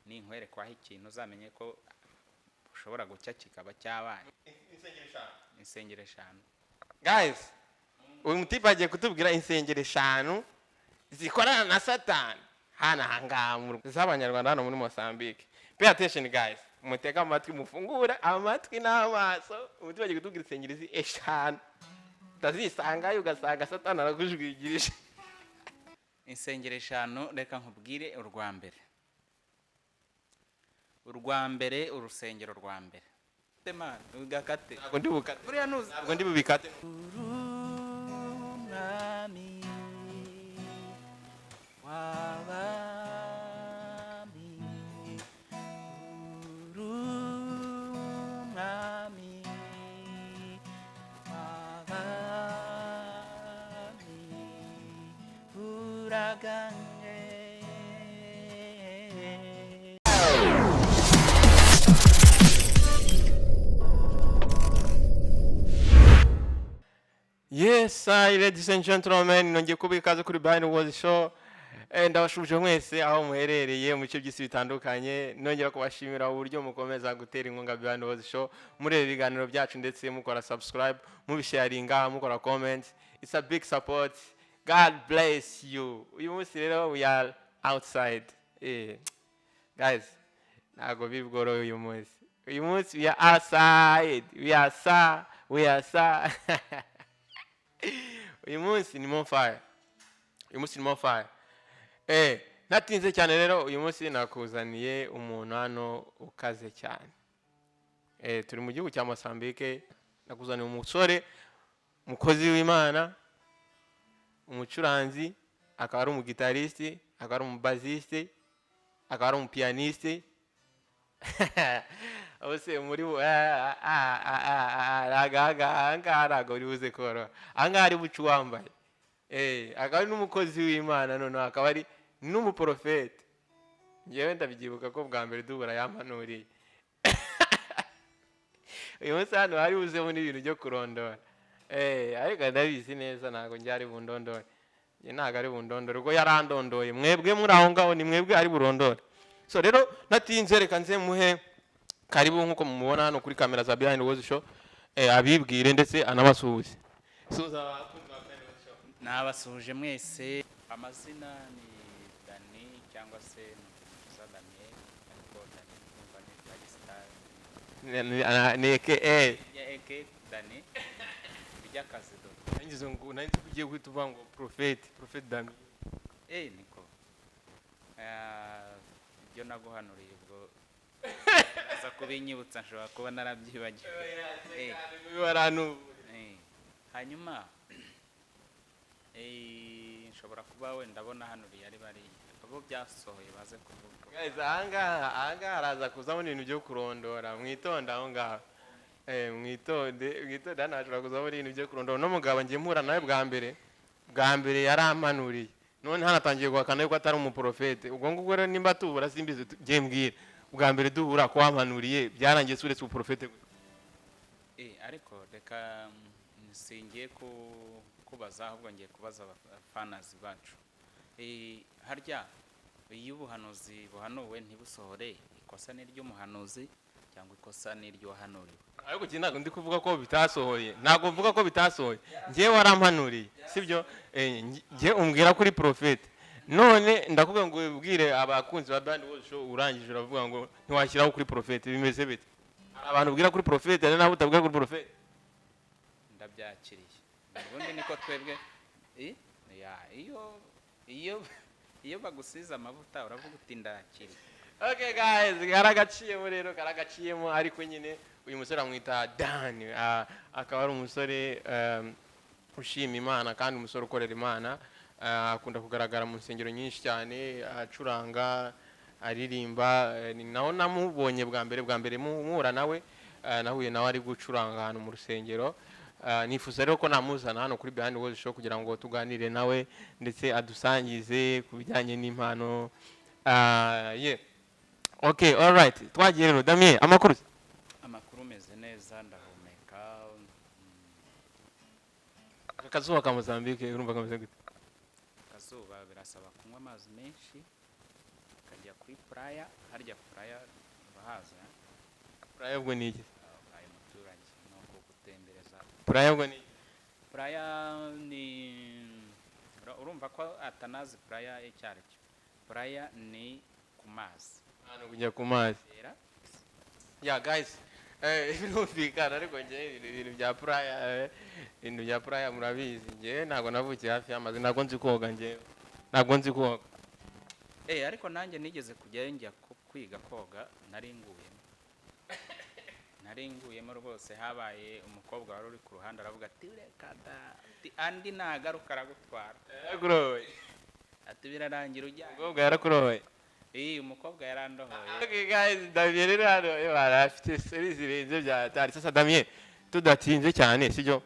Ninkwerekwaho ikintu, uzamenye ko ushobora gucya kikaba cyabaye. Insengero 5. Guys, uyu mutipe agiye kutubwira insengero 5 zikorana na Satani hano ahangaha z'abanyarwanda hano muri Mozambique. Pay attention, guys, mutege amatwi, mufungure amatwi n'amaso. Umutipe agiye kutubwira insengero 5 utazisangayo ugasanga Satani arakujwigirije. Insengero 5, reka nkubwire urwa mbere. Urwa mbere, urusengero rwa mbere. Man, ugakate. Ntabwo ndi bukate. Buriya nuzi. Ntabwo ndi bubikate. Umwami w'abami, umwami w'abami, uraganje. Yes, I, ladies and gentlemen, nongeye kuba ikaze kuri Behind the World Show. Ndabashubije mwese aho muherereye mu bice by'isi bitandukanye, nongera kubashimira uburyo mukomeza gutera inkunga Behind the World Show, mureba ibiganiro byacu ndetse mukora subscribe, mubisharinga, mukora comment. It's a big support. God bless you. Uyu munsi rero we are outside. Guys, ntabwo bibworoye uyu munsi. Uyu munsi we are outside. We are sa, we are sa. Uyu munsi ni fire, uyu munsi ni fire. Ntatinze cyane rero, uyu munsi nakuzaniye umuntu hano ukaze cyane. Turi mu gihugu cya Mozambique, nakuzaniye umusore umukozi w'Imana, umucuranzi, akaba ari umugitarisiti, akaba ari umubazisite, akaba ari umupiyaniste. Abo muri bo ahangaha ntabwo buri buze koroha, ahangaha ari buce uwambaye. Akaba ari n'umukozi w'Imana, noneho akaba ari n'umuporofeti. Ngewe ndabyibuka ko bwa mbere duhura yampanuriye. Uyu munsi hano hari buzemo n'ibintu byo kurondora, ariko ndabizi neza ntabwo njye ari bundondore. Njye ntabwo ari bundondore ubwo yarandondoye. Mwebwe muri aho ngaho ni mwebwe ari burondore. So rero natinze, reka nze muhe karibu nk'uko mumubona hano kuri kamera za Behind the World Show, abibwire ndetse anabasuhuze. Suhuza abakunzi ba Behind the World Show. Nabasuhuje mwese. Amazina ni Dani cyangwa se Mukiza Daniel, ariko Dani numva ni bya gisitari. Ni aka. Ya eke Dani by'akazi do. Nangize ngo nari nzi ko ugiye guhita uvuga ngo prophète Dami. Niko ibyo naguhanuriye ubwo aza kubinyibutsa, nshobora kuba narabyibagiwe. Warantu. Hanyuma nshobora kuba wenda abona hanuriye ari bariya abo byasohoye baze kuvuga. Guys, ahangaha haraza kuzamo ibintu byo kurondora. Mwitonde aho ngaho. Mwitonde, mwitonde, hano hashobora kuzamo ibintu byo kurondora. Uno mugabo ngiye mpura nawe bwa mbere, bwa mbere yarampanuriye, none hano atangiye guhakana yuko atari umuprofete. Ubwo ngubwo rero nimba tubura simbizi, ngiye mbwira bwa mbere duhura ko wampanuriye byarangiye se uretse ubuprofete gusa? Ariko reka singiye kubaza, ahubwo ngiye kubaza abafanazi bacu. Harya iyo ubuhanuzi buhanuwe ntibusohore, ikosa ni iry'umuhanuzi cyangwa ikosa ni iry'uwahanuriwe? Ariko iki ntabwo ndi kuvuga ko bitasohoye, ntabwo mvuga ko bitasohoye. Ngewe warampanuriye, sibyo? Ngewe umbwira kuri profete, none ndakubwira ngo ubwire abakunzi ba Behind the World Show, urangije uravuga ngo ntiwashyiraho kuri profete. Bimeze bite? Hari abantu ubwira kuri profete, hari n'abo utabwira kuri profete. Ndabyakiriye. Ubundi niko twebwe ya, iyo bagusize amavuta uravuga uti ndakiriye. Okay guys, karagaciyemo rero, karagaciyemo. Ariko nyine uyu musore amwita Dan, akaba ari umusore ushima Imana kandi umusore ukorera Imana. Akunda kugaragara mu nsengero nyinshi cyane acuranga, aririmba. Ni naho namubonye bwa mbere, bwa mbere muhura nawe, nahuye nawe ari gucuranga ahantu mu rusengero. Nifuza rero ko namuzana hano kuri Behind the World Show kugira ngo tuganire nawe ndetse adusangize ku bijyanye n'impano. Yeah. Okay, all right. Twagiye rero. Damien, amakuru? Amakuru meze neza, ndahumeka. Aka kazuba ka Mozambique urumva kameze gute? Akazuba birasaba kunywa amazi menshi, ukajya ku Kuri Puraya. Harya Puraya urahazi, eh? Puraya ubwo ni iki? Ayo muturage ni ukugutembereza. Puraya ubwo ni iki? Puraya ni urumva ko atanazi Puraya icyo ari cyo. Puraya ni ku mazi. Ahantu kujya ku mazi. Era. Yeah guys, birumvikana, ariko njye ibintu bya Puraya, ibintu bya Puraya murabizi, njye ntabwo navukiye hafi y'amazi, ntabwo nzi koga, njye ntabwo nzi koga. Ariko nanjye nigeze kujyayo, njya kwiga koga, nari nguyemo, nari nguyemo rwose. Habaye umukobwa wari uri ku ruhande, aravuga ati: "Reka da," ati: "Andi nagaruka aragutwara." Yarakurohoye. Ati: "Birarangira ujyanye." Umukobwa yarakurohoye. Umukobwa yarandohoye. Okay guys, Damien rero hano afite stories zirenze bya tari. Sasa Damien, tudatinze cyane, sibyo?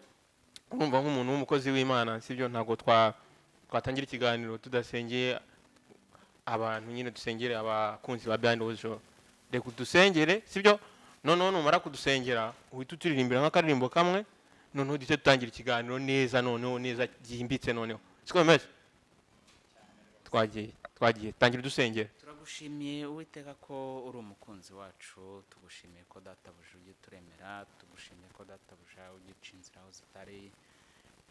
Urumva nk'umuntu w'umukozi w'Imana, sibyo? Ntabwo twatangira ikiganiro tudasengeye abantu nyine, dusengere abakunzi ba Behind the Show. Reka udusengere, sibyo? Noneho numara kudusengera uhita uturirimbira nk'akaririmbo kamwe, noneho duhite dutangira ikiganiro neza, noneho neza byimbitse noneho. Siko bimeze? Twagiye, twagiye, tangira udusengere. Turagushimiye Uwiteka ko uri umukunzi wacu. Tugushimiye ko databuja ujya uturemera. Tugushimiye ko databuja ujya uca inzira aho zitari.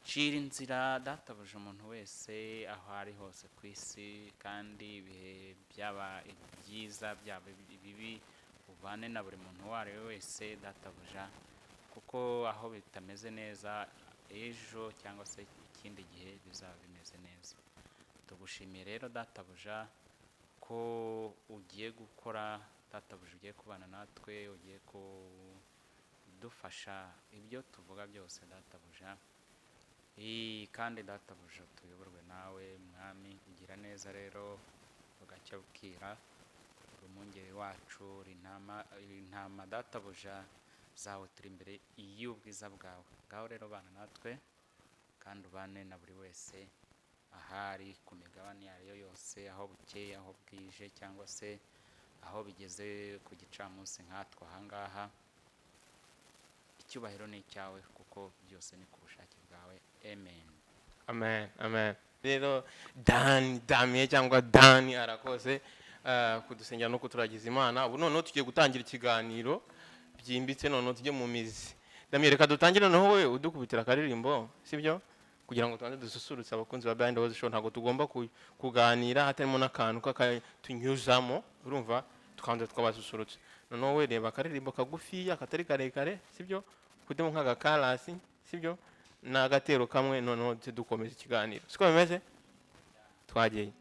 Cira inzira databuja umuntu wese aho ari hose ku isi, kandi ibihe byaba byiza, byaba ibibi, ubane na buri muntu uwo ari we wese databuja, kuko aho bitameze neza ejo cyangwa se ikindi gihe bizaba bimeze neza. Tugushimiye rero databuja ko ugiye gukora, databuja ugiye kubana natwe, ugiye kudufasha ibyo tuvuga byose databuja. Kandi databuja tuyoborwe nawe mwami ugira neza. Rero bugacya bukira, uri umwungeri wacu, uri intama, uri intama databuja zawe, turi imbere y'ubwiza bwawe. Ngaho rero bana natwe kandi ubane na buri wese ahari ku migabane iyo ari yo yose, aho bukeye, aho bwije, cyangwa se aho bigeze ku gicamunsi nkatwe ahangaha. Icyubahiro ni icyawe, kuko byose ni ku bushake bwawe. Amen. Amen, amen. Rero Dan, Damien cyangwa Dani arakoze kudusengera no kuturagiza Imana. Ubu noneho tugiye gutangira ikiganiro byimbitse, noneho tujye mu mizi. Damien, reka dutangire noneho wowe udukubitira akaririmbo, sibyo? Kugira ngo tubanze dususurutse abakunzi ba Behind the Show. Ntabwo tugomba kuganira hatarimo n'akantu k'akatunyuzamo, urumva, tukabanza tukabasusurutsa. Noneho wowe reba akaririmbo kagufiya katari karekare, sibyo? Kudemo nk'agakarasi, sibyo? N'agatero kamwe, noneho duhite dukomeza ikiganiro. Siko bimeze? Twagiye.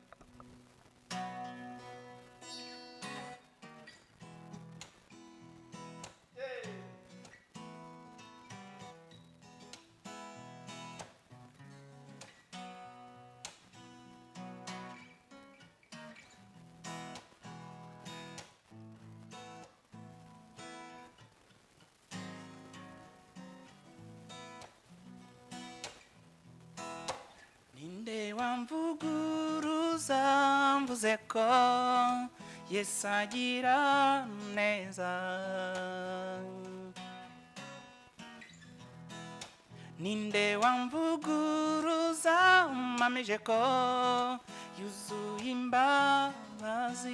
Ninde wamvuguruza mvuze ko Yesu agira neza? Ninde wamvuguruza mpamije ko yuzuye imbabazi?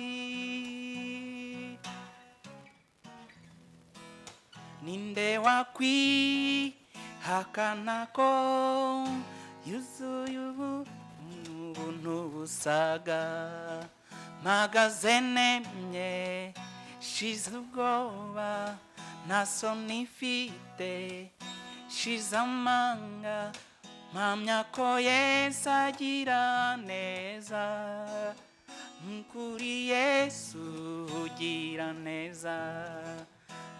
Ninde wakwihakana ko yuzuye ubuntu busaga? Mpagaze nemye, shize ubwoba, nta soni mfite, shize amanga, mpamya ko Yesu agira neza. Kuri Yesu ugira neza.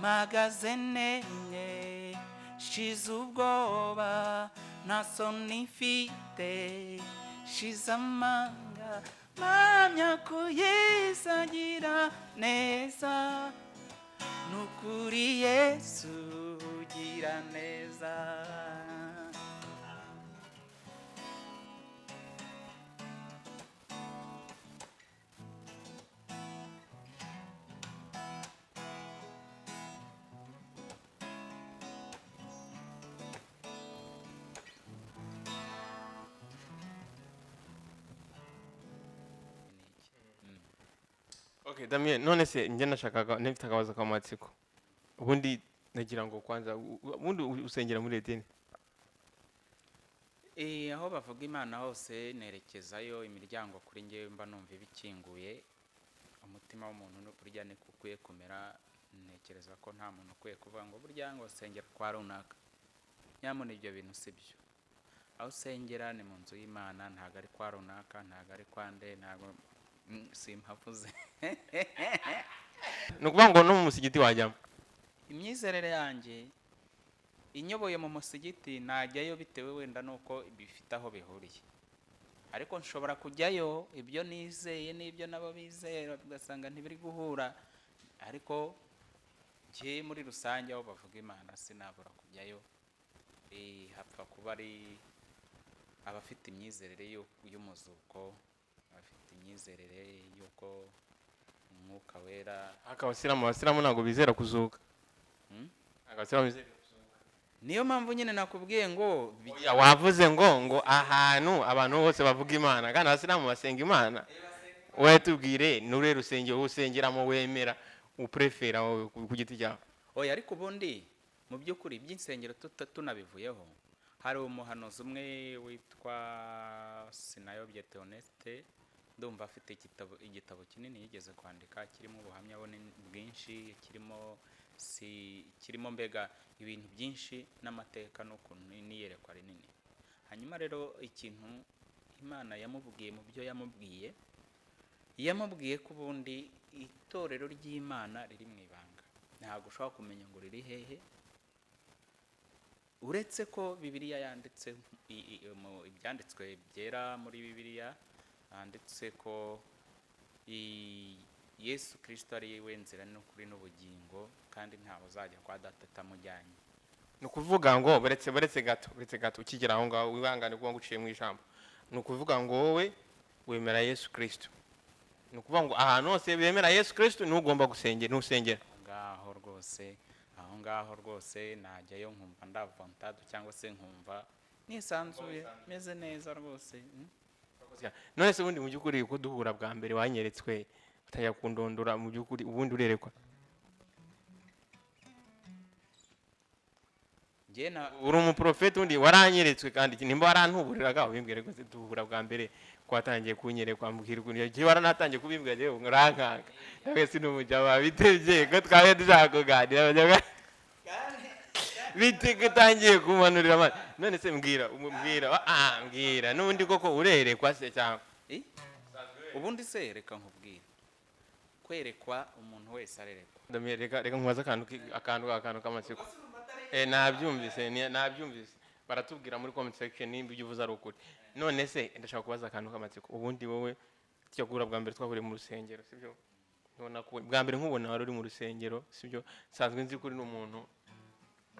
Mpagaze nemye, shize ubwoba, nta soni mfite, shize amanga, mpamya ko Yesu agira neza. Nukuri Yesu ugira neza. Okay, Damien, none se njye nashakaga, nifite akabazo k'amatsiko. Ubundi nagira ngo kwanza ubundi usengera muri edeni? Aho bavuga Imana hose nerekezayo. Imiryango kuri njyewe mba numva iba ikinguye. Umutima w'umuntu burya niko ukwiye kumera. Ntekereza ko nta muntu ukwiye kuvuga ngo burya ngo sengera kwa runaka. Nyamara ibyo bintu si byo. Aho usengera ni mu nzu y'Imana, ntabwo ari kwa runaka, ntabwo ari kwa nde, ntabwo simpavuze. Ni ukuvuga ngo no mu musigiti wajyamo? Imyizerere yanjye inyoboye mu musigiti najyayo, bitewe wenda n'uko bifite aho bihuriye, ariko nshobora kujyayo ibyo nizeye n'ibyo nabo bizera ugasanga ntibiri guhura. Ariko njye muri rusange aho bavuga Imana sinabura kujyayo. Hapfa kuba ari abafite imyizerere y'umuzuko, abafite imyizerere y'uko Umwuka Wera. Ariko abasilamu ntabwo bizera kuzuka. Ntabwo abasilamu bizera kuzuka. Niyo mpamvu nyine nakubwiye ngo Oya, wavuze ngo ahantu abantu bose bavuga Imana, kandi abasilamu basenga Imana. Wowe tubwire n'uruhe rusengero usengeramo, wemera, uprefera wowe ku giti cyawe? Oya, ariko ubundi mu by'ukuri iby'insengero tunabivuyeho, hari umuhanuzi umwe witwa Sinayobye Theoneste. Ndumva afite igitabo kinini yigeze kwandika kirimo ubuhamya bunini bwinshi, kirimo mbega ibintu byinshi n'amateka n'ukuntu n'iyerekwa rinini. Hanyuma rero ikintu Imana yamubwiye, mu byo yamubwiye, yamubwiye ko ubundi itorero ry'Imana riri mu ibanga, ntabwo ushobora kumenya ngo riri hehe, uretse ko Bibiliya yanditse mu ibyanditswe byera, muri Bibiliya handitse ko Yesu Kirisito ari we nzira n'ukuri n'ubugingo, kandi ntawe uzajya kwa Data atamujyanye. Ni ukuvuga ngo buretse gato, ukigera aho ngaho, wihangane kuba nguciye mu ijambo. Ni ukuvuga ngo wowe wemera Yesu Kirisito, ni ukuvuga ngo ahantu hose bemera Yesu Kirisito niho ugomba gusengera, ntusengera? Aho ngaho rwose, aho ngaho rwose najyayo nkumva ndavontado, cyangwa se nkumva nisanzuye, meze neza rwose. None se ubundi mu by'ukuri uko duhura bwa mbere wanyeretswe, utajya kundondora, mu by'ukuri ubundi urerekwa? Njye na Uri umuprofeti? Undi waranyeretswe, kandi nimba warantuburiraga ubimbwire rwose. Duhura bwa mbere ko watangiye kunyerekwa, mbwira ukuntu yagiye, waranatangiye kubimbwira, njyewe urankanga nawe sinumujya bitebye ko twabe dushaka kuganira bite ko utangiye kumanurira amazi. None se mbwira, mbwira, mbwira n'ubundi koko urerekwa se cyangwa? Eh? Ubundi se reka nkubwire, kwerekwa umuntu wese arerekwa. Damien, reka nkubaze akantu k'amatsiko. Nabyumvise, nabyumvise. Baratubwira muri comment section nimba ibyo uvuze ari ukuri. None se ndashaka kubaza akantu k'amatsiko. Ubundi wowe tujya guhura bwa mbere twahuriye mu rusengero, sibyo? Nubona ko bwa mbere nkubona wari uri mu rusengero, sibyo? Nsanzwe nzi ko uri n'umuntu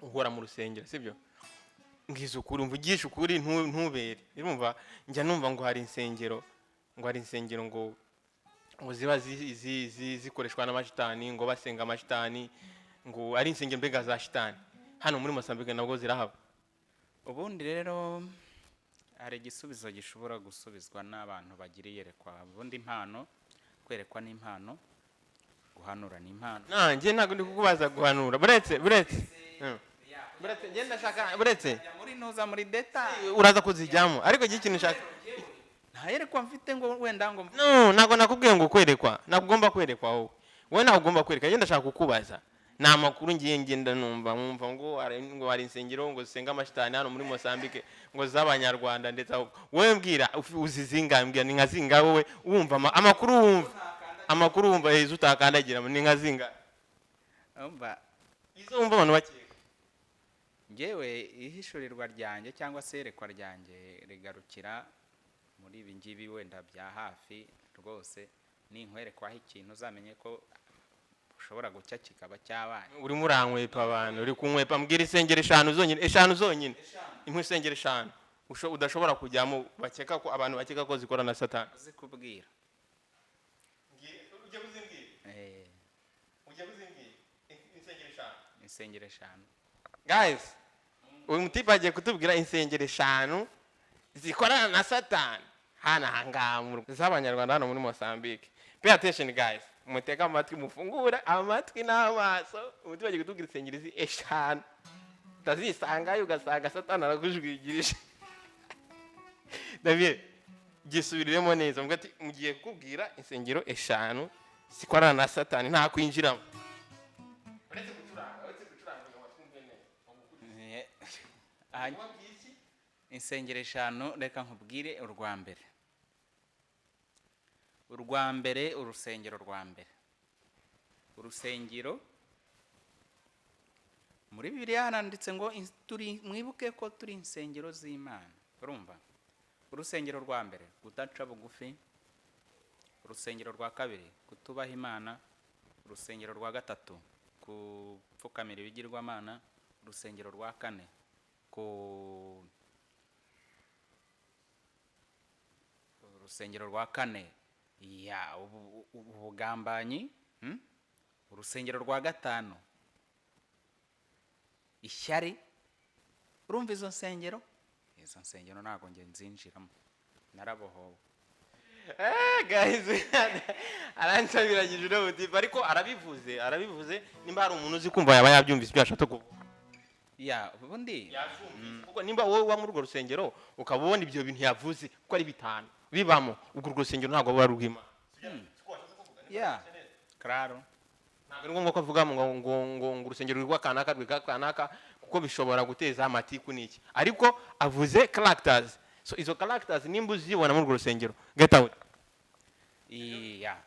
uhora mu rusengero, sibyo? Ngize ukuri, mvugisha ukuri, ntubere. Urumva njya numva ngo hari insengero, ngo ziba zikoreshwa n'amashitani, ngo basenga amashitani, ngo ari insengero mbega za shitani. Hano muri Mozambique nabwo zirahaba? Ubundi rero hari igisubizo gishobora gusubizwa n'abantu bagira iyerekwa. Ubundi impano, kwerekwa n'impano, guhanura ni impano. Nanjye ntabwo ndi kukubaza guhanura. Buretse, njye ndashaka, buretse. Jya muri ntuza muri deta. Uraza kuzijyamo, ariko njye ikintu nshaka Nta yerekwa mfite ngo wenda ngo No, ntabwo nakubwiye ngo kwerekwa, ntabwo ugomba kwerekwa wowe. Wowe ntabwo ugomba kwerekwa. Njye ndashaka kukubaza ni amakuru ngiye ngenda numva, nkumva ngo hari insengero ngo zisenga amashitani hano muri Mozambique, ngo z'abanyarwanda ndetse. Ahubwo wowe mbwira, uzi zingahe? Mbwira ni nka zingahe wowe wumva amakuru wumva, izo utakandagira, ni nka zingahe? Umva. Izo wumva abantu bakeka. Njyewe ihishurirwa ryanjye cyangwa se iyerekwa ryanjye rigarukira muri ibi ngibi wenda bya hafi rwose. Ninkwerekwaho ikintu, uzamenye ko ushobora gucya kikaba cyabaye. Urimo urankwepa abantu, uri kunkwepa. Mbwira insengero eshanu zonyine, eshanu zonyine, imwe, insengero eshanu udashobora kujyamo, bakeka ko, abantu bakeka ko zikora na Satani. Uzikubwira. Ujya kuzimbwira? Eh. Ujya kuzimbwira insengero eshanu? Insengero eshanu. Guys, uyu mutipe agiye kutubwira insengero eshanu zikorana na Satani hano ahangaha z'abanyarwanda hano muri Mozambique. Pay attention, guys. Mutege amatwi, mufungure amatwi n'amaso. Umutima agiye kutubwira insengero 5 utazisangayo, ugasanga Satani arakujwigirije. David, gisubiriremo neza, mvuga ati mugiye kukubwira insengero 5 zikorana na Satani, nta kwinjiramo uretse gucuranga ngo twumve neza. Aha, insengero 5, reka nkubwire urwa mbere. Urwa mbere, urusengero rwa mbere, urusengero muri Bibiliya haranditse ngo turi, mwibuke ko turi insengero z'Imana. Urumva, urusengero rwa mbere, kudaca bugufi. Urusengero rwa kabiri, kutubaha Imana. Urusengero rwa gatatu, gupfukamira ibigirwamana. Urusengero rwa kane, ku urusengero rwa kane ya ubugambanyi, Urusengero rwa gatanu, ishyari. Urumva izo nsengero, izo nsengero ntabwo njye nzinjiramo, narabohowe. Guys, aransabiranyije uno mutipe, ariko arabivuze. Nimba hari umuntu uzi kumva, yaba yabyumvise ibyo yashatse kuvuga. Ya, ubundi Yabyumvise, kuko nimba wowe uba muri urwo rusengero ukaba ubona ibyo bintu yavuze ko ari bitanu bibamo, ubwo urwo rusengero ntabwo ruba ari urw'Imana. Ya, claro. Ntabwo ari ngombwa ko avuga ngo urusengero rwitwa kanaka, rwitwa kanaka, kuko bishobora guteza amatiku n'iki, ariko avuze characters. So izo characters nimba uzibona muri urwo rusengero, get out. Ya,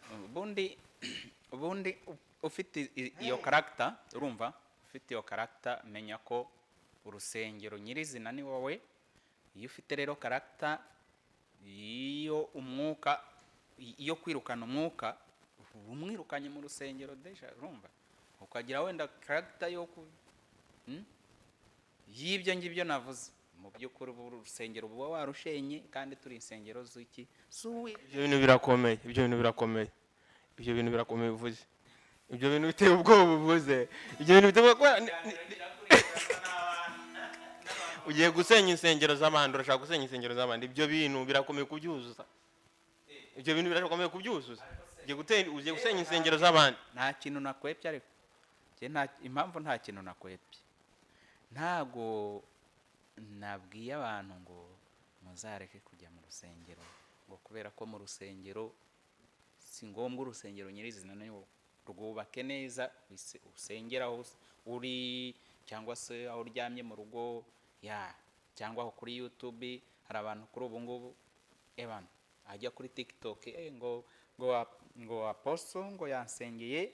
ubundi ufite iyo character, urumva, ufite iyo character, menya ko urusengero nyirizina ni wowe. Iyo ufite rero character iyo umwuka, iyo kwirukana umwuka, uba umwirukanye mu rusengero déjà. Urumva, ukagira wenda character yo ku y'ibyo ngibyo navuze, mu by'ukuri ubu urusengero uba warushenye, kandi turi insengero z'iki? Z'uwi Ibyo bintu birakomeye, ibyo bintu birakomeye, ibyo bintu birakomeye uvuze. Ibyo bintu biteye ubwoba uvuze, ibyo bintu biteye ubwoba. Ugiye gusenya insengero z'abandi, urashaka gusenya insengero z'abandi. Ibyo bintu birakomeye kubyuzuza, ibyo bintu birakomeye kubyuzuza. Ugiye gusenya insengero z'abandi. Nta kintu nakwepye, ariko njye nta impamvu, nta kintu nakwepye. Ntago nabwiye abantu ngo muzareke kujya mu rusengero, ngo kubera ko mu rusengero si ngombwa. Urusengero nyirizina ni wowe. Rwubake neza, usengere aho uri, cyangwa se aho uryamye mu rugo, ya, cyangwa aho kuri YouTube. Hari abantu kuri ubu ngubu ebana ajya kuri TikTok, ngo apostle ngo yansengeye,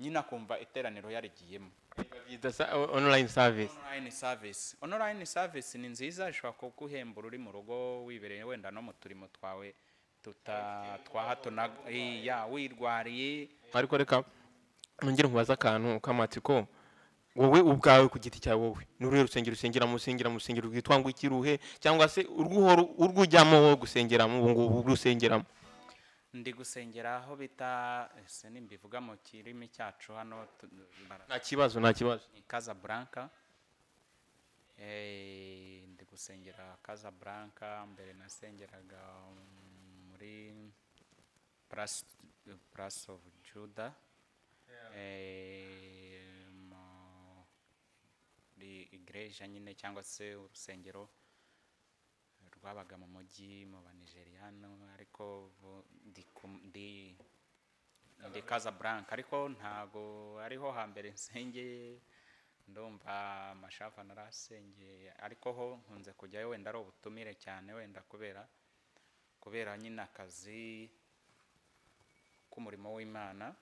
nyine akumva iteraniro yarigiyemo. Babyita online service. Online service, online service ni nziza, ishobora kuguhembura uri mu rugo, wibereye wenda no mu turimo twawe tuta twa hato na ya wirwariye. Ariko reka nongere nkubaze akantu k'amatsiko. Wowe ubwawe ku giti cyawe, wowe ni uruhe rusengero usengeramo? Usengera mu rusengero rwitwa ngo iki, ruhe, cyangwa se urw'uhora urwujyamo wowe gusengeramo ubu ngubu, urusengeramo? Ndi gusengera aho bita, ese nimbivuga mu kirimi cyacu hano Nta kibazo, nta kibazo. Ni Casablanca. Ndi gusengera Casablanca. Mbere nasengeraga muri Place of Judah, muri igreja nyine, cyangwa se urusengero rwabaga mu mujyi mu Banigeriyano, ariko ubu ndi Casablanca, ariko ntago ariho hambere nsengeye. Ndumva amashafa narasengeye, ariko ho nkunze kujyayo wenda ari ubutumire cyane, wenda kubera nyine akazi k'umurimo w'Imana.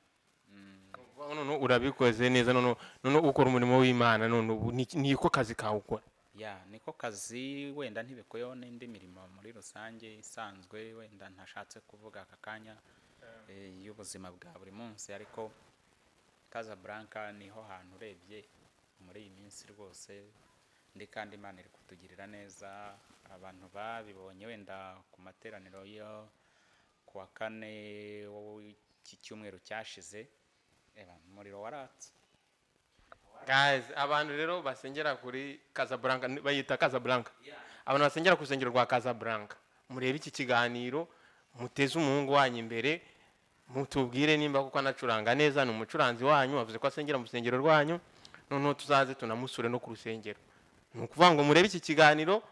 None urabikoze neza, none ukora umurimo w'Imana, none ubu niko kazi kawe ukora? Ya, niko kazi, wenda ntibikuyeho n'indi mirimo muri rusange isanzwe, wenda ntashatse kuvuga aka kanya, y'ubuzima bwa buri munsi, ariko Casablanca niho hantu urebye muri iyi minsi rwose ndi, kandi Imana iri kutugirira neza. Abantu babibonye wenda ku materaniro yo ku wa kane w'iki cyumweru cyashize, umuriro waratse. Guys, abantu rero basengera kuri Casablanca, bayita Casablanca, abantu basengera ku rusengero rwa Casablanca, murebe iki kiganiro, muteze umuhungu wanyu imbere. Mutubwire nimba kuko anacuranga neza, ni umucuranzi wanyu, wavuze ko asengera mu rusengero rwanyu. Noneho tuzaze tunamusure no ku rusengero. Ni ukuvuga ngo murebe iki kiganiro,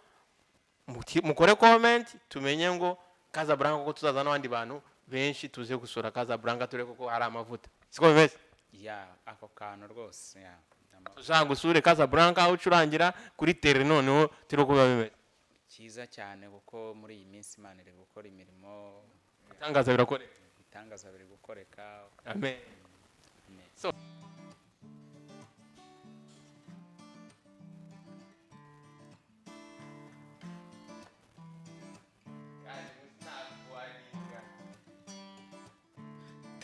mukore comment, tumenye ngo Casablanca kuko tuzaza n'abandi bantu benshi, tuze gusura Casablanca, turebe koko hari amavuta. Siko bimeze? Ya, ako kantu rwose, ya. Tuzagusure Casablanca aho ucurangira kuri terrain, noneho turi uko biba bimeze. Cyiza cyane, kuko muri iyi minsi Imana iri gukora imirimo. Ibitangaza birakoreka. Ibitangaza biri gukoreka. Amen. Amen. So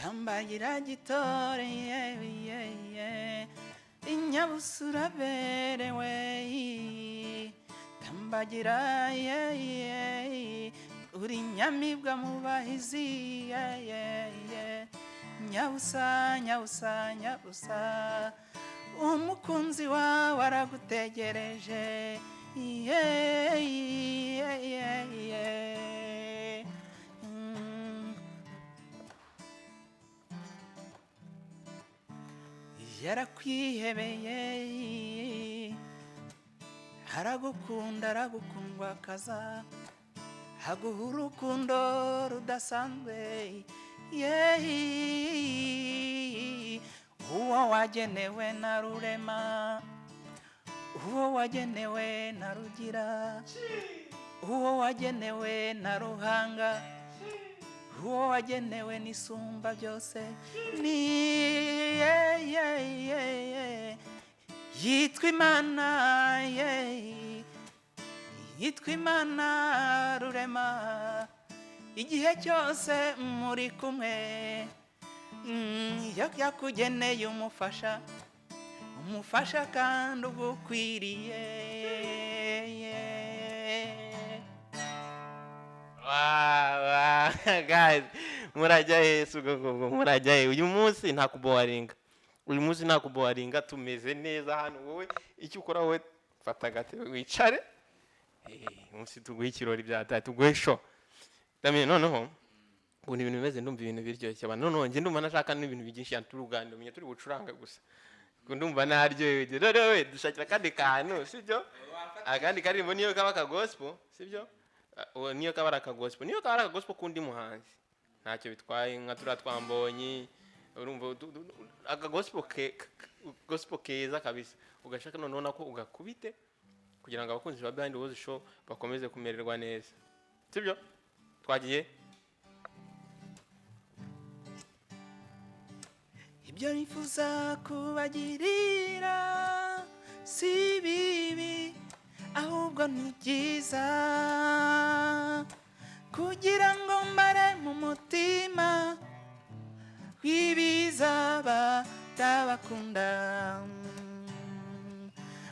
Tambagira gitore, ye ye ye, inyabusura berewe, tambagira ye ye, uri nyamibwa mu bahizi, ye ye ye, nyabusa nyabusa nyabusa, umukunzi wawe aragutegereje, ye ye ye ye. Yarakwihebeye, aragukunda, aragukundwa akaza aguha urukundo rudasanzwe, yeee, uwo wagenewe na Rurema, uwo wagenewe na Rugira, uwo wagenewe na Ruhanga, uwo wagenewe n'Isumba byose, ni ye ye ye ye, yitwa Imana, ye yitwa Imana Rurema. Igihe cyose muri kumwe, yakugeneye umufasha, umufasha kandi ugukwiriye. Wow, guys, murajya he? Si ubwo ngubwo, murajya he? Uyu munsi nta kuboringa, uyu munsi nta kuboringa, tumeze neza hano. Wowe icyo ukora, wowe fata agatebe wicare. Umunsi tuguhe ikirori byataye, tuguhe show. Damien, noneho ukuntu ibintu bimeze, ndumva ibintu biryoshye abantu. Noneho njye ndumva nashaka n'ibintu byinshi cyane turuganira, umenya turi bucuranga gusa. Ubwo ndumva naryohewe. Rero we dushakira akandi kantu, sibyo? Akandi karirimbo, niyo kaba aka gospel, sibyo? Uwo niyo kaba ari aka gospel, niyo kaba ari aka gospel k'undi muhanzi, ntacyo bitwaye, nka turiya twambonye. Urumva aka gospel ke, gospel keza kabisa, ugashaka noneho nako ugakubite kugira ngo abakunzi ba Behind the Walls Show bakomeze kumererwa neza, sibyo? Twagiye. Ibyo nifuza kubagirira si bibi, ahubwo ni byiza, kugira ngo mbare mu mutima w'ibizaba ndabakunda.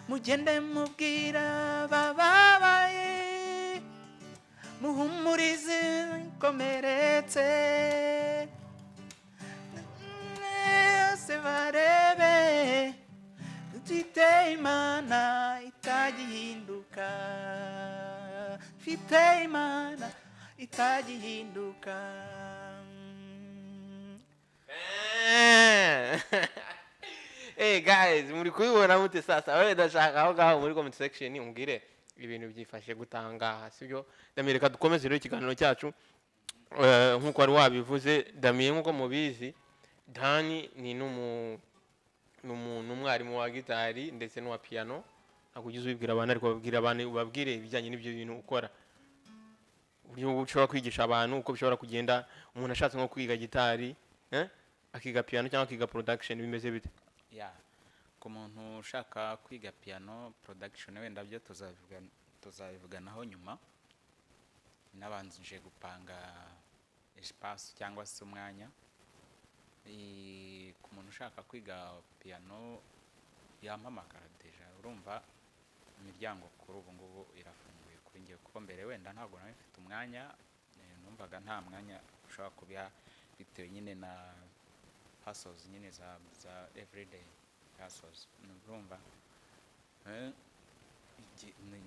Mugende mubwira bababaye, muhumurize nkomeretse, bose barebe mfite Imana itagihinduka, mfite Imana itagihinduka. Hey guys, muri kubibona mute sasa? Wewe ndashaka aho ngaho muri comment section umbwire ibintu byifashe gutangaha, sibyo? Damien, reka dukomeze rero ikiganiro cyacu. Nk'uko wari wabivuze Damien, nk'uko mubizi, Dani ni n'umwarimu wa gitari ndetse n'uwa piano. Ntabwo ujya ubibwira abantu, ariko babwira abantu, ubabwire ibijyanye n'ibyo bintu ukora, uburyo ushobora kwigisha abantu, uko bishobora kugenda umuntu ashatse nko kwiga gitari, akiga piano cyangwa akiga production, bimeze bite? Ya, ku muntu ushaka kwiga piano, production wenda byo tuzabivuganaho nyuma, nabanjije gupanga espace cyangwa se umwanya. Ku muntu ushaka kwiga piano yampamagara, déjà urumva imiryango kuri ubu ngubu irafunguye kuri njye, kuko mbere wenda ntabwo nari mfite umwanya, numvaga nta mwanya ushobora kubiha bitewe nyine na hustles nyine za everyday hustles. Urumva,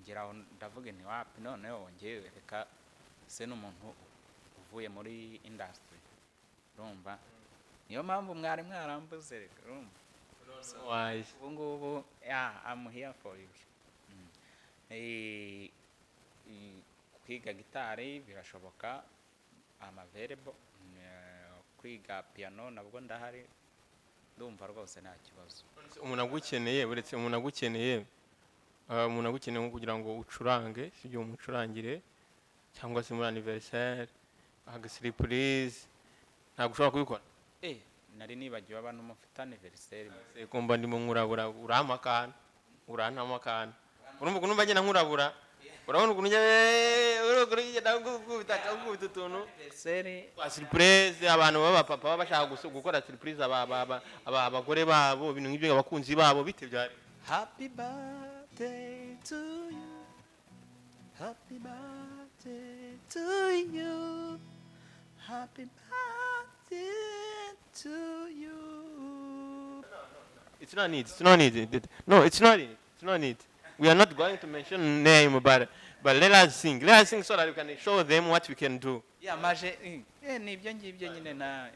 ngeraho ndavuga nti wapi, noneho ngewe reka se n'umuntu uvuye muri industry. Urumva, niyo mpamvu mwari mwarambuze reka, urumva. Waje. Ubu ngubu, yeah, I'm here for you. Kwiga gitari birashoboka, I'm available. Kwiga piano nabwo ndahari, ndumva rwose nta kibazo. Umuntu agukeneye, uretse umuntu agukeneye, umuntu agukeneye nko kugira ngo ucurange, sibyo, umucurangire cyangwa se muri anniversaire, agasurprise, ntabwo ushobora kubikora? Nari nibagiwe abantu mufite anniversaire. Kumva ndimo nkurabura, urampa akantu, urantama akantu. Urumva ukuntu mba ngenda nkurabura? Urabona ukuntu njya, urabona ukuntu ngenda ngukubita, ngukubita utuntu Anniversaire. Twa surprise. Abantu b'abapapa baba bashaka gukora surprise abagore babo, ibintu nk'ibyo, abakunzi babo, bite byari? Happy birthday to you, happy birthday to you, happy birthday to you. It's not need. It's not need. No, it's not it. It's not need. We are not going to mention name, but let us sing. Let us sing so that we can show them what we can do. Yeah, maje ni ibyo ngibyo nyine na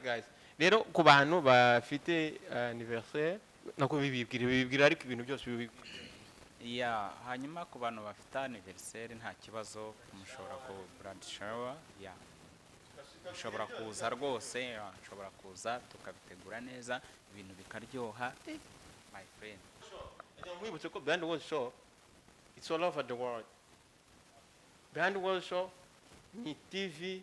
Guys, rero ku bantu bafite anniversaire, nako bibibwira, bibibwira, ariko ibintu byose bibibwira. Yeah, hanyuma ku bantu bafite anniversaire nta kibazo, mushobora ku bride shower, yeah. Mushobora kuza rwose, yeah, nshobora kuza tukabitegura neza, ibintu bikaryoha, my friend. Nkwibutse ko Behind the World Show, it's all over the world. Behind the World Show ni TV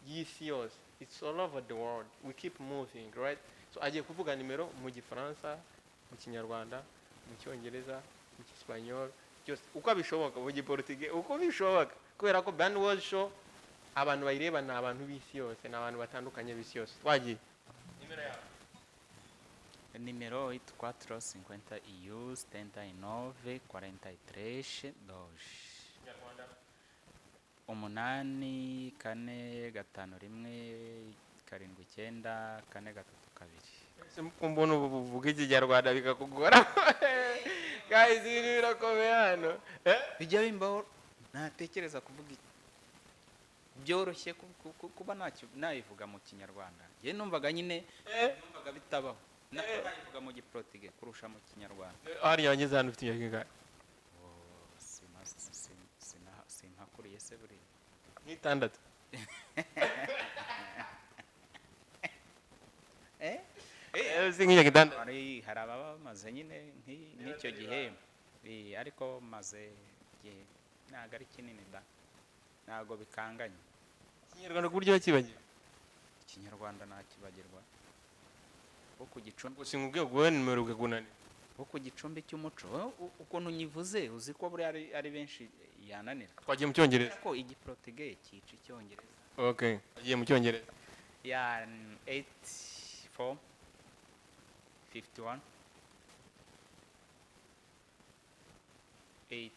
y'isi yose. It's all over the world. We keep moving, right? So agiye kuvuga nimero mu Gifaransa, mu Kinyarwanda, mu Cyongereza, mu Cyesipanyol, byose uko bishoboka, mu Giportuge uko bishoboka, kubera ko Behind the World Show abantu bayireba ni abantu b'isi yose, ni abantu batandukanye b'isi yose. Twagiye, nimero yawe. Nimero 84 51 79 43 2. 8 4 5 1 7 9 4 3 2. Ese ko mbona ubu buvuga Ikinyarwanda bikakugora? Guys, ibintu birakomeye hano. Eh? Bijya bimbaho, natekereza kuvuga byoroshye kuba nayivuga mu Kinyarwanda. Njye numvaga nyine Eh? numvaga bitabaho. Nayivuga mu Giportige kurusha mu Kinyarwanda. Hariya wageze hano ufite imyaka ingahe? Oh, simpakuriye se buriya? Nk'itandatu. Eh? Si nk'imyaka 6. Hari ababa bamaze nyine nk'icyo gihe. Ariko maze igihe ntabwo ari kinini da, ntabwo bikanganye. Ikinyarwanda ku buryo wakibagiwe? Ikinyarwanda ntakibagirwa, wo ku gicumbi. Gusa nkubwiye guhe nimero ukagunanira. Wo ku gicumbi cy'umuco. Ukuntu nyivuze, uzi ko buriya ari benshi yananira. Twagiye mu Cyongereza. Ko Igiportige cyica Icyongereza. Okay, twagiye mu Cyongereza. Ya, 8 4 51 8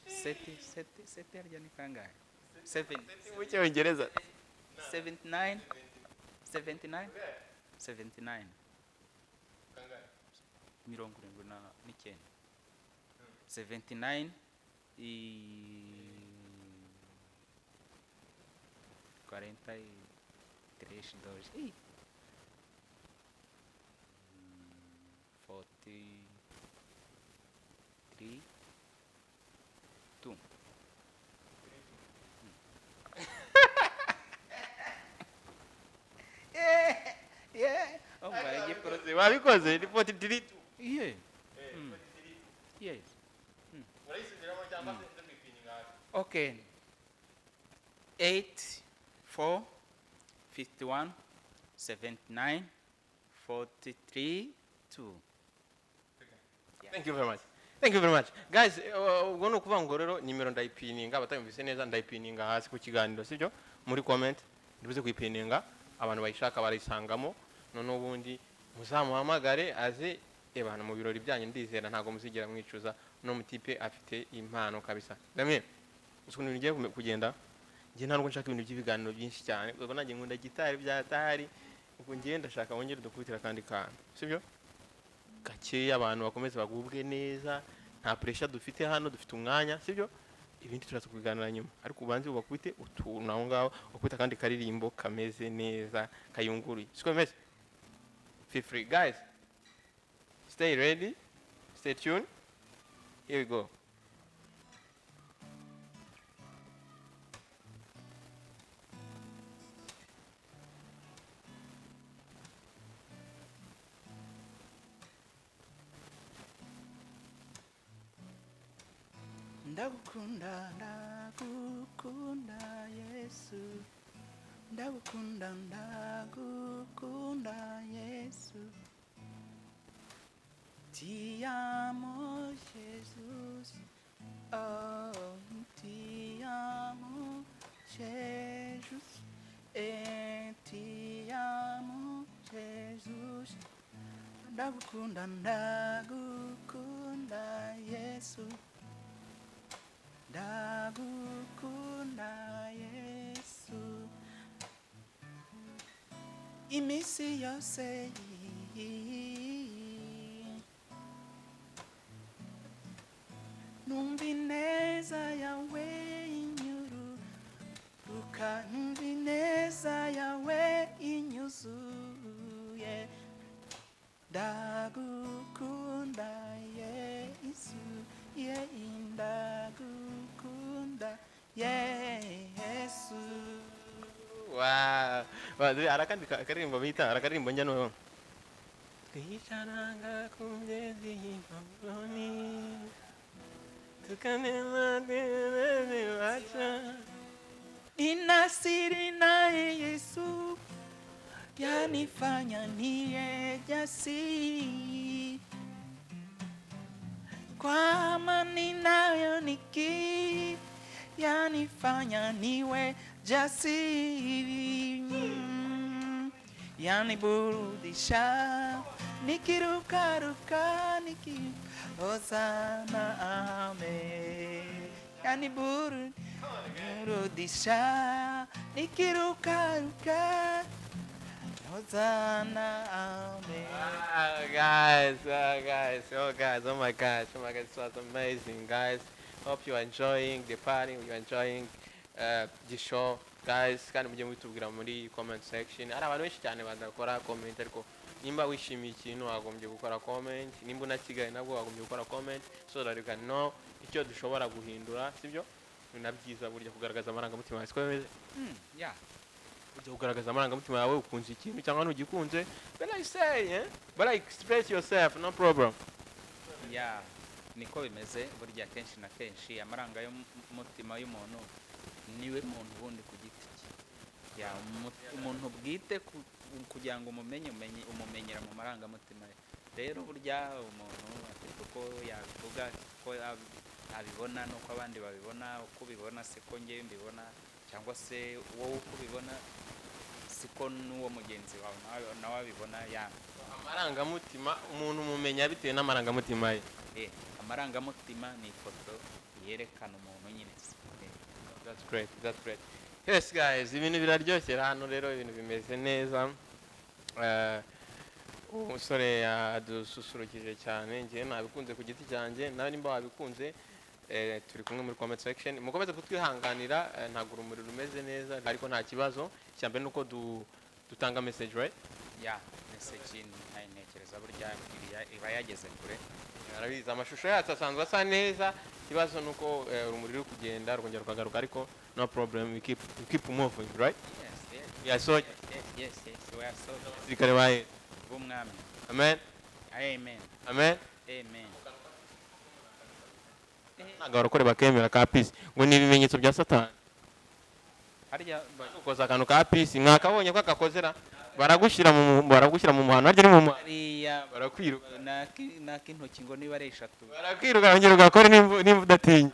seti seti seti, harya ni kangahe? 7. Mu Cyongereza. 79 79 79, 79, 79 y 43 dois. Ih. 43 2. Yeah. Oh my God. Wabikoze, ni 43. Yeah. Yes. Okay. 8 4 51 79 43 2. Thank you very much. Thank you very much. Guys, ubwo ni ukuvuga ngo rero nimero ndayipininga, abatayumvise neza ndayipininga hasi ku kiganiro, sibyo? Muri comment ndibuze kuyipininga, abantu bayishaka barayisangamo. Noneho ubundi muzamuhamagare aze ebana mu birori byanyu, ndizera ntabwo muzigera mwicuza. No mutipe afite impano kabisa. Damien, uzi ukuntu ibintu bigiye kugenda? Njye ntabwo nshaka ibintu by'ibiganiro byinshi cyane, ubwo nanjye nkunda gitari bya tari. Ubwo njye ndashaka wongere dukubitira akandi kantu, sibyo? Gakeya, abantu bakomeze bagubwe neza, nta pressure dufite hano, dufite umwanya, sibyo? Ibindi turaza kubiganira nyuma, ariko ubanze ubakubite utuntu aho ngaho, ukubite akandi karirimbo kameze neza, kayunguruye, siko bimeze? Feel free, guys. Stay ready, stay tuned. Here we go. Ndagukunda, ndagukunda Yesu, ndagukunda, ndagukunda Yesu. Ti amo, Jesus. Oh, ti amo, Jesus. Ti amo, Jesus. Ndagukunda, ndagukunda Yesu, ndagukunda Yesu. Iminsi yose numva ineza yawe inyururuka, numva ineza yawe inyuzuye. Ndagukunda Yesu, ye, ndagukunda Yesu. Wow. Wow, dore hari akandi karirimbo bita, hari akaririmbo njya noneho. Twicaranga ku mugezi y'i Babuloni, tukanema baca. Nina siri naye Yesu yanifanya niye jasiri, kwa amani nayo niki yanifanya niwe jasiri, yaniburudisha nikirukaruka niki hosana amen, yaniburudisha nikirukaruka hosana amen. Ah, guys, oh, guys, oh, guys, oh my gosh, oh my gosh, it was amazing, guys. Hope you are enjoying the party, you are enjoying the show, guys. Kandi mujye mutubwira muri comment section. Hari abantu benshi cyane badakora comment, ariko nimba wishimiye ikintu wagombye gukora comment, nimba unakigaye nabwo wagombye gukora comment, so that you can know icyo dushobora guhindura, sibyo? Ni na byiza burya kugaragaza amarangamutima yawe, siko bimeze? Yeah. Ujya kugaragaza amarangamutima yawe, ukunze ikintu cyangwa ntugikunze, but I say, eh? But I express yourself, no problem. Yeah, niko bimeze. Burya kenshi na kenshi amarangamutima y'umuntu niwe muntu ubundi ku giti cye. Ya, umuntu bwite kugira ngo umumenye, umenye umumenyera mu marangamutima ye. Rero burya umuntu afite uko yabivuga, uko abibona n'uko abandi babibona. Uko ubibona siko ngewe mbibona, cyangwa se wowe uko ubibona siko n'uwo mugenzi wawe nawe abibona. Ya. Amarangamutima, umuntu umumenya bitewe n'amarangamutima ye. Amarangamutima ni ifoto yerekana umuntu nyine. That's great, that's great. Yes, guys, ibintu biraryoshye hano rero, ibintu bimeze neza. Umusore yadususurukije cyane, njyewe nabikunze ku giti cyanjye, nawe nimba wabikunze, turi kumwe muri comment section. Mukomeze kutwihanganira, ntabwo urumuri rumeze neza, ariko nta kibazo. Icya mbere ni uko dutanga message, right? Ya, message ntekereza burya iba yageze kure. Arabizi, amashusho yacu asanzwe asa neza, ikibazo ni uko urumuri ruri kugenda rukongera rukagaruka, ariko no problem, we keep moving, right? Yes. We are soldiers. Yes, we are soldiers. Abasirikare ba Yesu. B'umwami. Amen. Amen. Amen. Amen. Ntabwo abarokore bakemera ka peace, ngo ni ibimenyetso bya Satani. Harya Ukoza akantu ka peace, mwakabonye ko akakozera, baragushyira mu muhano, harya ni mu muhano. Hariya. Barakwiruka. Nak'intoki ngo niba ari eshatu. Barakwiruka, wongera ugakore nimba udatinya.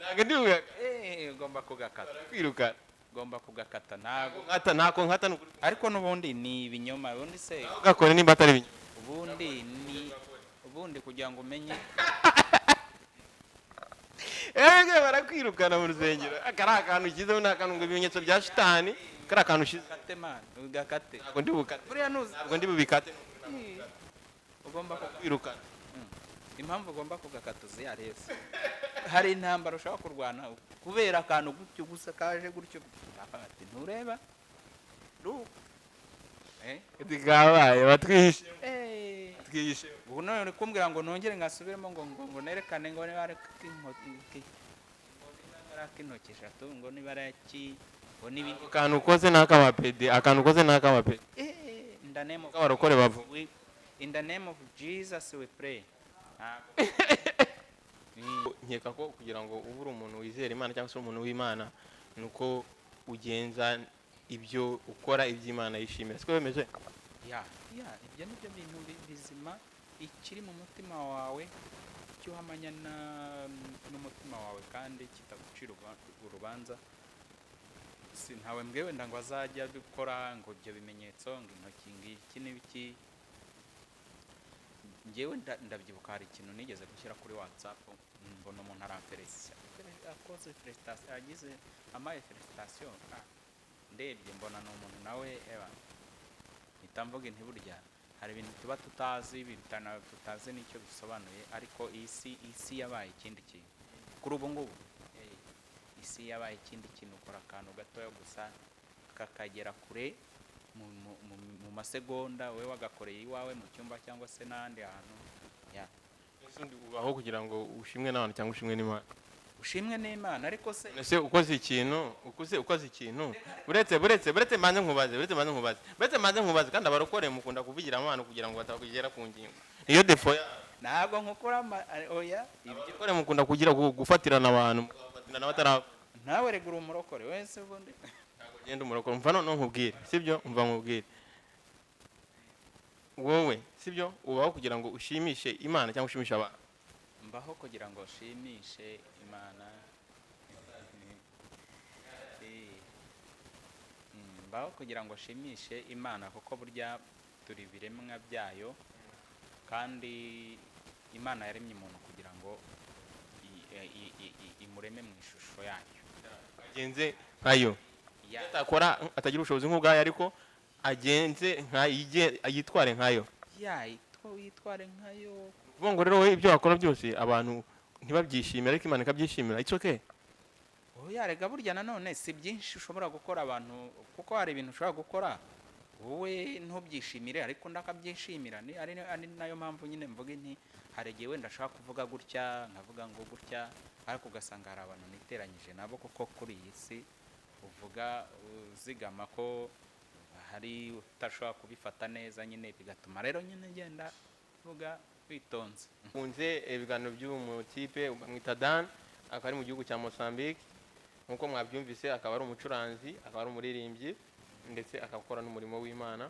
Ntabwo ndi bugakate. Ugomba kugakata. Barakwiruka. Ugomba kugakata, ntabwo. Nkata, ntako nkata, ni ukuri. Ariko n'ubundi ni ibinyoma, ubundi se. Ugakore nimba atari ibinyoma. Ubundi ni ubundi kugira ngo umenye. Ewe, barakwirukana mu rusengero. Aka ari akantu ushyizeho, ni akantu ngo ibimenyetso bya shitani, kari akantu ushize. Gakate man, ugakate. Ntabwo ndi bukate. Buriya nuzi. Ntabwo ndi bubikate. Ugomba Barakwirukana. Impamvu ugomba kugakata uzi se, hari intambara ushobora kurwana kubera akantu gutyo gusa kaje gutyo. Ati ntureba. Kabaye batwihishe. Twihishe. Ubu none uri kumbwira ngo nongere ngasubiremo ngo nerekane ngo niba ari ak'intoki, ngo niba ari ak'intoki eshatu, ngo niba ari aki, ngo n'ibindi. Akantu ukoze ni ak'abapede, akantu ukoze ni ak'abapede. In the name of K'abarokore bavuga. In the name of Jesus we pray. Ntabwo. Nkeka ko kugira ngo ube uri umuntu wizera Imana cyangwa se umuntu w'Imana, ni uko ugenza ibyo ukora iby'Imana yishimira, siko bimeze? Ya, ibyo ni byo bintu bizima. Ikiri mu mutima wawe, icyo uhamanya n'umutima wawe kandi kitagucira urubanza. Si ntawe mbwe wenda ngo azajya gukora ngo ibyo bimenyetso, ngo intoki, ngo iki n'ibiki. Njyewe ndabyibuka, hari ikintu nigeze gushyira kuri WhatsApp, mbona umuntu aramfelicita, akoze félicitation, agize amaye félicitation. Ndebye mbona ni umuntu nawe eba, mpita mvuga inti burya hari ibintu tuba tutazi, tutazi n'icyo bisobanuye. Ariko iyi si, isi yabaye ikindi kintu kuri ubu ngubu. Isi yabaye ikindi kintu. Ukora akantu gatoya gusa kakagera kure mu masegonda, wowe wagakoreye iwawe mu cyumba cyangwa se n'ahandi hantu ya. Ese undi ubaho kugira ngo ushimwe n'abantu cyangwa ushimwe n'Imana? Ushimwe n'Imana, ariko se Ese ukoze ikintu, ukoze ikintu, buretse mbanze nkubaze, buretse mbanze nkubaze. Kandi abarokore mukunda kuvugira abantu kugira ngo batakugera ku ngingo, niyo défaut yabo. Ntabwo nkukora oya, ibyo Abarokore mukunda kugira gufatirana abantu, mugafatirana batara Nawe rega uri umurokore wese ubundi. Ntabwo ugenda umurokore. Umva noneho nkubwire, sibyo? Umva nkubwire wowe, sibyo? Ubaho kugira ngo ushimishe Imana cyangwa ushimishe abantu? Mbaho kugira ngo nshimishe Imana. Mbaho kugira ngo nshimishe Imana, kuko burya turi ibiremwa byayo, kandi Imana yaremye umuntu kugira ngo imureme mu ishusho yayo. Agenze nkayo. Atakora, atagira ubushobozi nk'ubwayo, ariko agenze nka yitware nkayo. Ya, yitware nkayo. Kuvuga ngo rero wowe ibyo wakora byose abantu ntibabyishimire, ariko Imana ikabyishimira, it's okay. Oya rega, burya nanone si byinshi ushobora gukora abantu, kuko hari ibintu ushobora gukora wowe ntubyishimire, ariko undi akabyishimira. Ni ari nayo mpamvu nyine mvuga inti hari igihe wenda ashobora kuvuga gutya, nkavuga ngo gutya, ariko ugasanga hari abantu niteranyije nabo, kuko kuri iyi si uvuga uzigama ko hari utashobora kubifata neza nyine, bigatuma rero nyine ngenda mvuga witonze. Kunze ibiganiro by'uyu mutipe bamwita Dan, akaba ari mu gihugu cya Mozambique nk'uko mwabyumvise, akaba ari umucuranzi, akaba ari umuririmbyi, ndetse akaba n'umurimo w'Imana.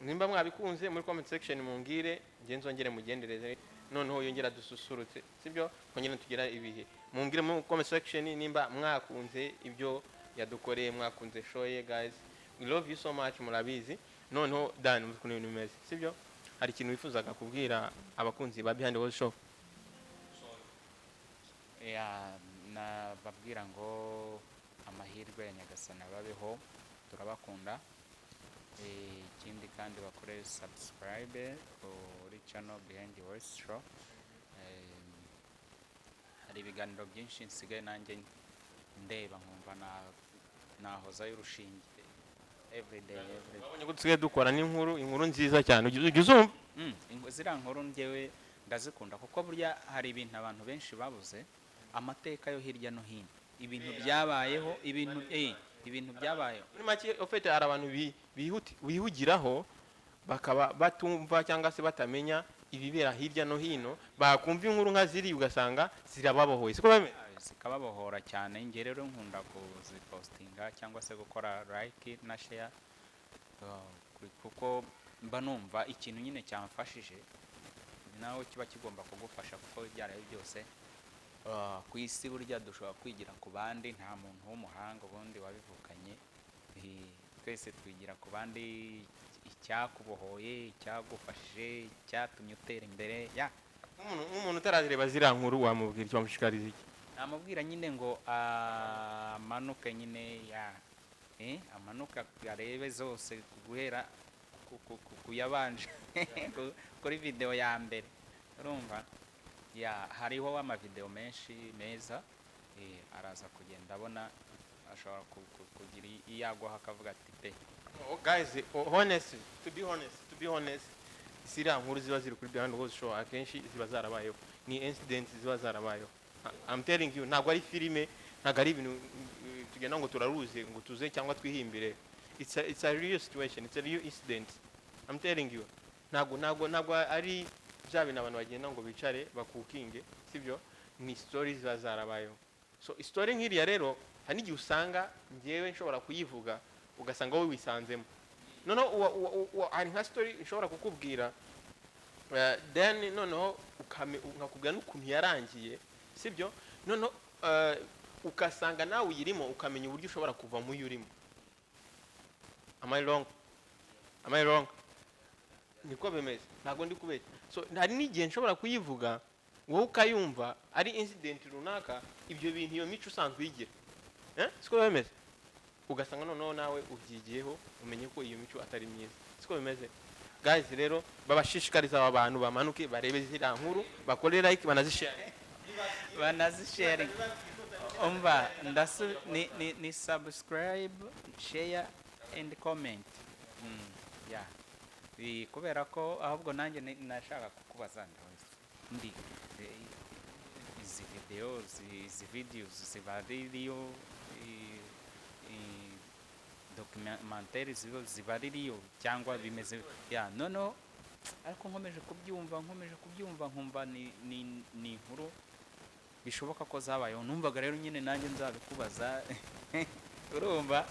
Nimba mwabikunze, muri comment section mumbwire, nge nzongere mugendereze, noneho yongera dususurutse, sibyo? Twongere tugira ibihe. Mumbwire muri comment section nimba mwakunze ibyo yadukoreye, mwakunze show ye. Guys, we love you so much, murabizi. Noneho Dan, umva ukuntu ibintu bimeze, sibyo? Hari ikintu wifuzaga kubwira abakunzi ba Behind the World Show? Ya, nababwira ngo amahirwe ya Nyagasani ababeho, turabakunda. Ikindi kandi bakore subscribe kuri channel Behind the Voice Show. Hari ibiganiro byinshi nsigaye nanjye ndeba nkumva nahozayo urushinge everyday, everyday. Wabonye ko dusigaye dukora n'inkuru, inkuru nziza cyane, ujya uzumva? Ziriya nkuru njyewe ndazikunda, kuko burya hari ibintu abantu benshi babuze, amateka yo hirya no hino, ibintu byabayeho, ibintu byabayeho. Muri make ufite, hari abantu bihugiraho bakaba batumva cyangwa se batamenya ibibera hirya no hino, bakumva inkuru nka ziri ugasanga zirababohoye, siko bameze? Zikababohora cyane. Njye rero nkunda kuzipostinga cyangwa se gukora like na share, kuko mba numva ikintu nyine cyamfashije nawe kiba kigomba kugufasha, kuko ibyo ari byo byose, ku isi burya dushobora kwigira ku bandi. Nta muntu w'umuhanga ubundi wabivukanye. Twese twigira ku bandi icyakubohoye, icyagufashije, icyatumye utera imbere ya. Nk'umuntu utarazireba ziriya nkuru, wamubwira icyo, wamushishikariza iki? Namubwira nyine ngo amanuke nyine ya, amanuke arebe zose guhera ku yabanje kuri video ya mbere, urumva. Ya, hariho amavideo menshi meza, araza kugenda abona, ashobora kugira iyagwaho akavuga ati pe. Oh, guys, oh, honestly, to be honest, ziriya nkuru ziba ziri kuri Behind the Walls Show akenshi ziba zarabayeho, ni incidents ziba zarabayeho. I'm telling you, ntabwo ari filime, ntabwo ari ibintu tugenda ngo turaruze ngo tuze cyangwa twihimbire. It's a real situation, it's a real incident. I'm telling you, ntabwo ari bya bintu abantu bagenda ngo bicare bakukinge, sibyo? Ni stories ziba zarabayeho. So story nk'iriya rero, hari n'igihe usanga njyewe nshobora kuyivuga, ugasanga wowe wisanzemo. Noneho hari nka story nshobora kukubwira, then noneho nkakubwira n'ukuntu yarangiye, sibyo? Noneho ugasanga nawe uyirimo, ukamenya uburyo ushobora kuva mu yo urimo. Am I wrong? Am I wrong? Niko bimeze, ntabwo ndi kubeshya. So hari n'igihe nshobora kuyivuga, wowe ukayumva ari incident runaka, ibyo bintu, iyo mico usanzwe uyigira, eh? Siko bimeze? Ugasanga noneho nawe ubyigiyeho, umenye ko iyo mico atari myiza. Siko bimeze, guys? Rero babashishikariza aba bantu bamanuke barebe ziriya nkuru, bakore like, banazishare. Banazisharing. Umva, ndasu ni subscribe, share and comment. Yeah. Kubera ko ahubwo nanjye nashaka kukubaza, ndabaza ndi izi video, izi videos ziba ririyo, documentaire ziba ririyo cyangwa bimeze ya? Noneho ariko nkomeje kubyumva nkumva ni inkuru bishoboka ko zabayeho. Numvaga rero nyine nanjye nzabikubaza. Urumva,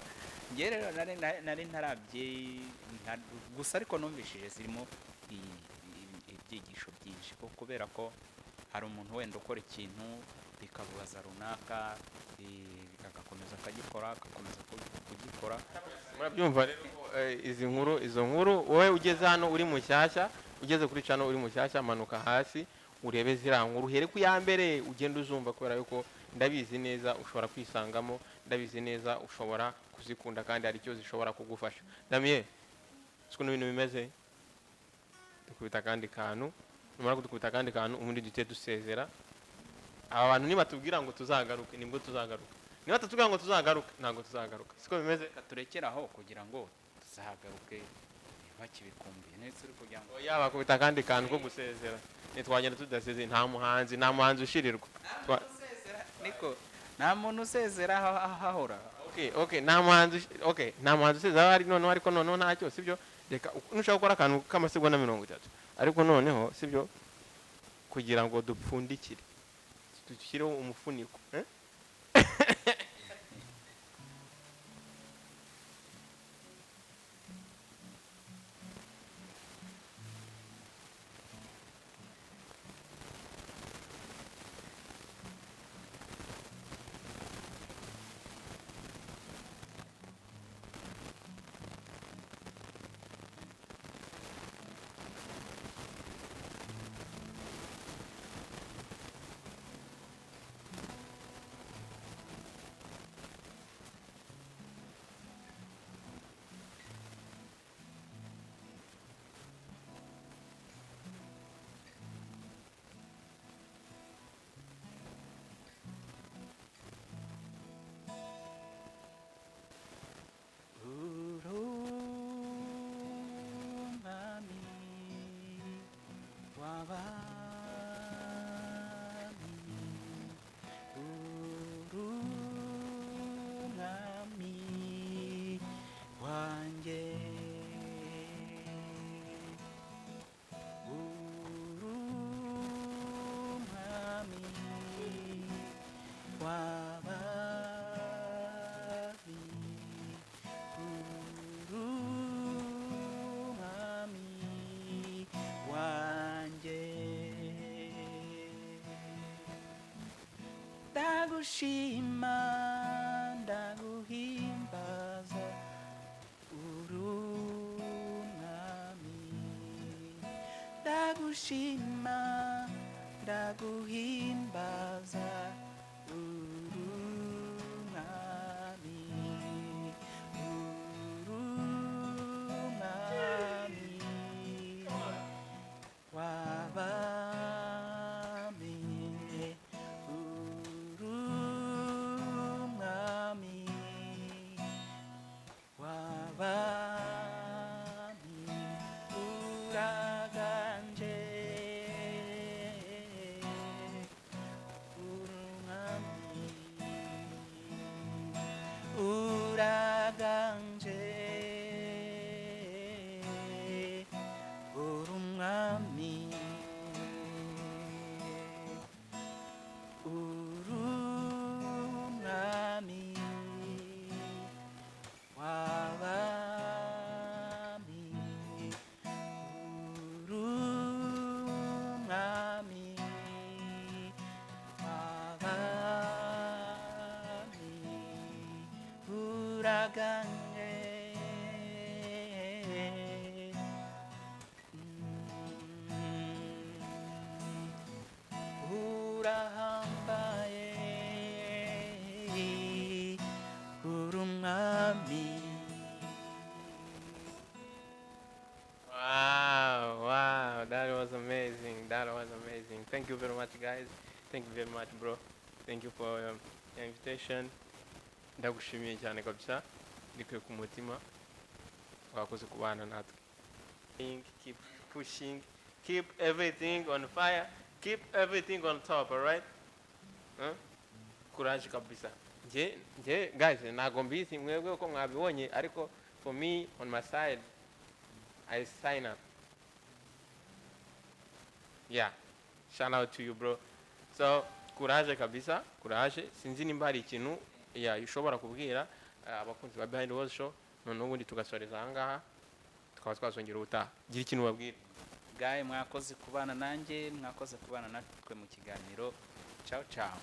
njye rero nari ntarabye gusa, ariko numvishije zirimo ibyigisho byinshi, kubera ko hari umuntu wenda ukora ikintu bikababaza runaka, agakomeza akagikora, agakomeza kugikora. Murabyumva rero ko, izi nkuru, izo nkuru, wowe ugeze hano uri mushyashya, ugeze kuri channel uri mushyashya, manuka hasi urebe ziriya nkuru, uhere ku ya mbere ugenda uzumva, kubera yuko ndabizi neza ushobora kwisangamo, ndabizi neza ushobora kuzikunda, kandi hari icyo zishobora kugufasha. Damien, siko ibintu bimeze? Dukubita akandi kantu, numara kudukubita akandi kantu, ubundi duhite dusezera aba bantu. Nibatubwira ngo tuzagaruke, nibwo tuzagaruka. Niba batatubwira ngo tuzagaruke, ntabwo tuzagaruka. Siko bimeze? Reka turekere aho kugira ngo tuzahagaruke bakibikumbuye ndetse uri kugira ngo Oya, bakubita akandi kantu ko gusezera. Ntitwagenda tudasezeye. Nta muhanzi ushirirwa. Niko, nta muntu usezera ahahora. Okay, nta muhanzi usezera aho ari. Noneho ariko noneho ntacyo, sibyo? Reka nushaka gukora akantu k'amasegonda 30, ariko noneho sibyo, kugira ngo dupfundikire, dushyireho umufuniko, eh? Urumami w'abami, urumami wanjye, urumami w'abami, urumami wanjye. Ndagushima, ndaguhimbaza, urumami. Ndagushima, ndaguhimbaza, urumami, urumami w'abami. Uraganje. Urahambaye, uri umwami. Wow, that was amazing. That was amazing. Thank you very much, guys. Thank you very much, bro. Thank you for your invitation. Ndagushimiye cyane kabisa. Ndikuye ku mutima. Wakoze kubana natwe. Keep pushing. Keep everything on fire. Keep everything on top, all right? Huh? Courage kabisa. Nje guys, ntago mbizi mwebwe uko mwabibonye, ariko for me, on my side, I sign up. Yeah, shout out to you, bro. So courage kabisa, courage. Sinzi nimba hari ikintu, yeah, ushobora kubwira abakunzi ba Behind the Walls Show, noneho ubundi tugasoreza aha ngaha, tukaba twazongera ubutaha. Gira ikintu ubabwira. Gaye, mwakoze kubana nanjye, mwakoze kubana natwe mu kiganiro. Ciao ciao.